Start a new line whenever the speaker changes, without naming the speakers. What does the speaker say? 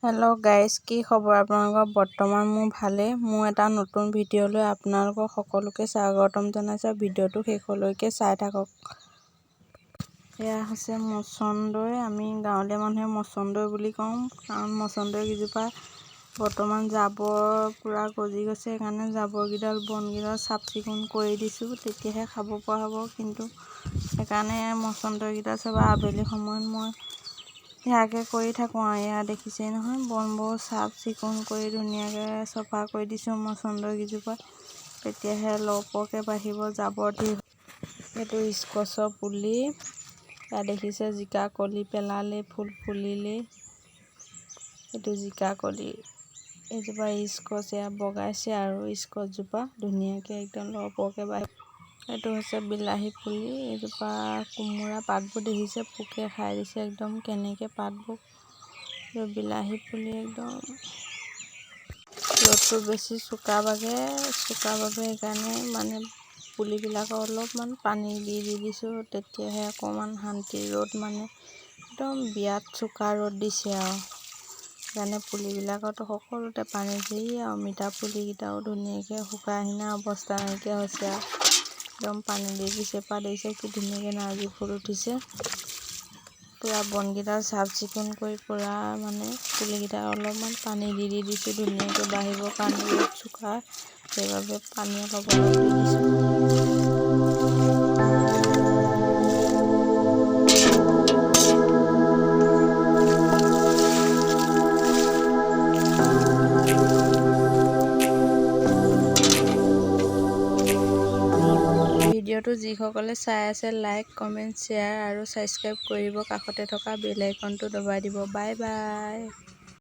Hello' guys, কি খবৰ আপোনালোকৰ? বৰ্তমান মোৰ ভালেই। মোৰ এটা নতুন ভিডিঅ'লৈ আপোনালোকক সকলোকে স্বাগতম জনাইছোঁ। ভিডিঅ'টো শেষলৈকে চাই থাকক। এয়া হৈছে মচন্দৈ। আমি গাঁৱলীয়া মানুহে মচন্দৈ বুলি কওঁ, কাৰণ মচন্দৈ কেইজোপা বৰ্তমান জাবৰ পূৰা গজি গৈছে। সেইকাৰণে জাবৰকেইডাল বনকেইডাল চাফ চিকুণ কৰি দিছোঁ, তেতিয়াহে খাব পৰা হ'ব। কিন্তু সেইকাৰণে মচন্দৈকেইডাল চাবা, আবেলি সময়ত মই সেয়াকে কৰি থাকোঁ আৰু। এয়া দেখিছেই নহয়, বনবোৰ চাফ চিকুণ কৰি ধুনীয়াকৈ চফা কৰি দিছোঁ মচন্দৈকেইজোপা, তেতিয়াহে লহপহকৈ বাঢ়িব। জাবৰ দি এইটো স্কচৰ পুলি। এয়া দেখিছে, জিকা কলি পেলালে ফুল ফুলিলেই। এইটো জিকা কলি, এইজোপা স্কচ। এয়া বগাইছে আৰু স্কচজোপা ধুনীয়াকৈ একদম লহপহকৈ বাঢ়ি। এইটো হৈছে বিলাহী পুলি। এইজোপা কোমোৰা পাতবোৰ দেখিছে, পোকে খাই দিছে একদম কেনেকৈ পাতবোৰ। বিলাহী পুলি একদম ৰ'দটো বেছি চোকা বাবে সেইকাৰণে মানে পুলিবিলাকক অলপমান পানী দি দি দিছোঁ, তেতিয়াহে অকণমান শান্তি। ৰ'দ মানে একদম বিৰাট চোকা ৰ'দ দিছে আৰু সেইকাৰণে পুলিবিলাকত সকলোতে পানী দি। অমিতা পুলিকেইটাও ধুনীয়াকৈ শুকাই সিনা অৱস্থা নাইকিয়া হৈছে আৰু একদম পানী দি দিছে। পাত দেখিছে, কি ধুনীয়াকৈ নাৰ্জী ফুল উঠিছে। পূৰা বনকেইডাল চাফ চিকুণ কৰি পূৰা মানে পুলিকেইটা অলপমান পানী দি দি দিছোঁ ধুনীয়াকৈ বাঢ়িবৰ কাৰণে। ৰ'দ চোকা, সেইবাবে পানী অলপ অলপ দি দিছোঁ। ভিডিঅ'টো যিসকলে চাই আছে, লাইক, কমেণ্ট, শ্বেয়াৰ আৰু ছাবস্ক্ৰাইব কৰিব। কাষতে থকা বেল আইকনটো দবাই দিব। Bye bye.